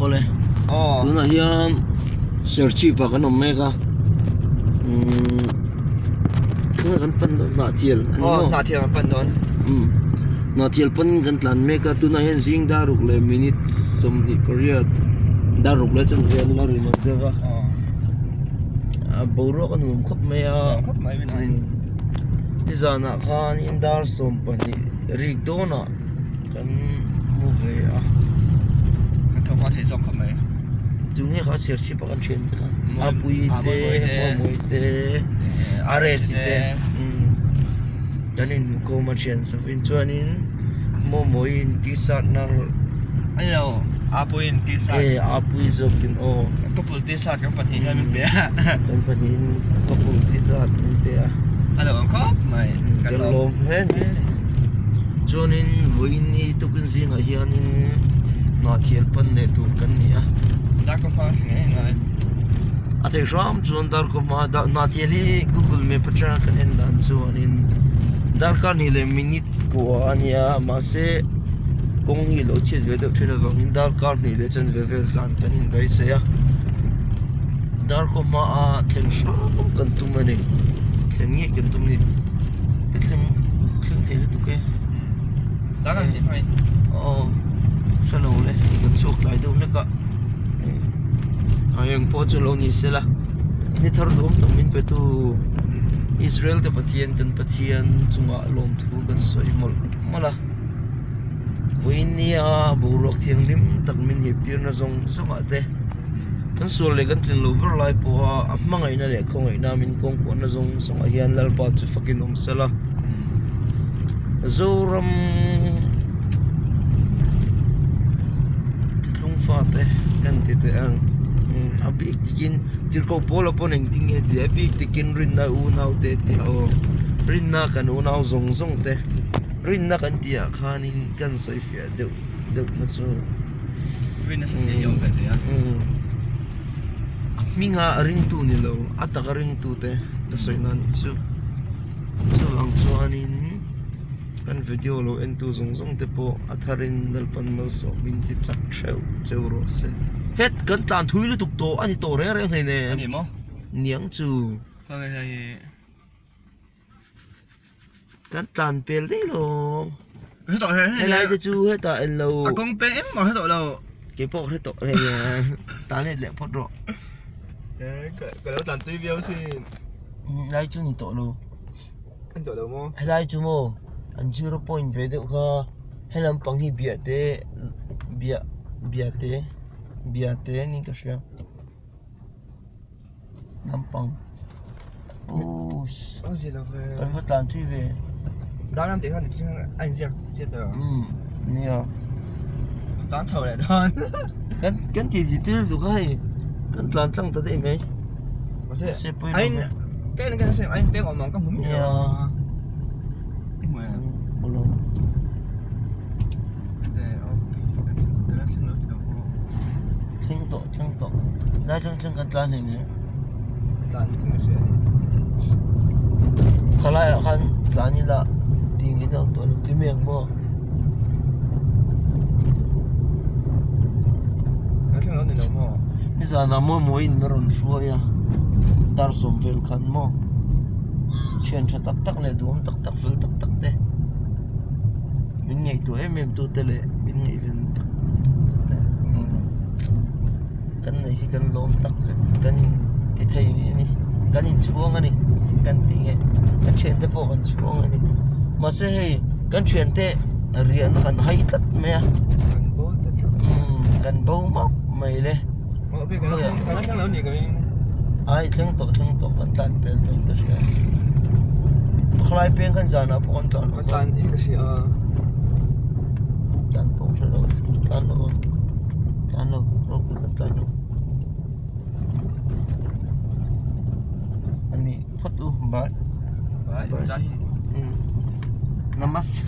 Awle tunah hian Serchhip ah kan awm mek a umm khawnge kan pan dawn Hnahthial a ni maw Hnahthial kan pan dawn umm Hnahthial panin kan tlan mek a tunah hian zing dar ruk leh minute 28 dar ruk leh chanve an la rin awm deuh a a boruak a nuam khawp mai a nizanah khanin dar 12 rik dawnah. Kan hmu ve a. Kan tho hma thei zawk khawp mai. Tunge kha Serchhip a kan thian te kha. Apuii te, Mawmawii te, Aresi te. Kan inhmu kawm a thian savin chuanin Mawmawii in t-shirt na A ni lo, Apuii in t-shirt. E Apuii zawkin aw. Couple t-shirt kan pahnih hian min pe a. Kan pahnihin couple t-shirt min pe a. A lo awm khawp mai. Kan lawm hle a ni. Chuanin vawiin hi tukin zingah hianin Hnahthial pan leh tur kan ni a. Darkaw hma a thleng em em A thei hram chuan darkaw hma Hnahthial hi Google Map atanga kan en dan chuanin darkar hnih leh minute pawh a nia mahse kawng hi a lo chhiat ve deuh thin avangin darkar hnih leh chanve vel tlan kan inbaisei a. Darkaw hmaa thleng hram kan tum a ni thlen ngei kan tum a ni ka thleng thleng thei lutuk e aw hre lo le kan chhuak tlai deuh hlek a a eng pawh chu lo ni se la ni thar duhawm tak min pe tu Israel te Pathian kan Pathian chungah lawmthu kan sawi mawlh mawlh a vawiin nia boruak thianghlim tak min hip tir na zawng zawng ah te. Kan sual leh kan tlin loh ber lai pawha a hmangaihna leh khawngaihna min kawngkuahna zawng zawngah hian Lalpa chu fakin awm sela. Zoram thuthlung fate kan ti teh ang a bik takin Tirhkoh Paula pawn engtin nge ti a bik takin rinna unaute tih a awm rinna kan unau zawng zawng te rinna kan tih ah khanin kan sawifiah deuh deuh na chu. A hminga ringtu ni lo a taka ringtu te ka sawi na anih chu chuvang chuanin kan video lo en tu zawng zawng te pawh a tharin Lalpan malsawm min ti chak theuh cheu rawh se het kan tlan thui lutuk tawh a ni tawh reng reng hleinem niang chu. Kan tlan pel daih lo. Helai te chu hetah en lo. A kawng peng engmah hre tawh lo. Kei pawh ka hre tawh hei tan let leh phawt rawh. Ka lo tlan tui viau sin. Lai chu ni tawh lo. Ni tawh lo maw? Helai chu maw an zero point ve deuh kha he lampang hi biah te biah biah te biah te niin ka hria. Lampang oohss kan va tlan thui ve Darlam tih khan a inziak chiat tawh umm nia tan chho leh dawn kan kan ti ti tir lutuk a hei kan tlan tlang ta daih mai mahse pawi lo ve ka en ka en a inpeng awm ang ka hmu miah lo hmu lo Thleng tawh thleng tawh lai thleng thleng kan tlan hei nia khalai ah khan tlan ila tih ngei ang tawh lo ti mai ang maw nizan ah maw mawi in a rawn hruai a dar sawm vel khan maw thian tha tak tak leh duhawm tak tak fel tak tak te. Min ngaihtuah em em tu te leh min ngaihven tak te kan nei hi kan lawm tak zet kan in ti thei a ni kan in chhuang a ni kan tih nge kan thian te pawh kan chhuang a ni mahse hei kan thian te riahna kan hai tlat mai a kan bo map mai le ai thleng tawh thleng tawh kan tlan pel tawh in ka hria khalai peng khan zanah pawh kan tlan kan tlan in ka hria tlan pawh hre lo tlan lo tlan lo ropui kan tlan lo ani phawt u bye bye namaste.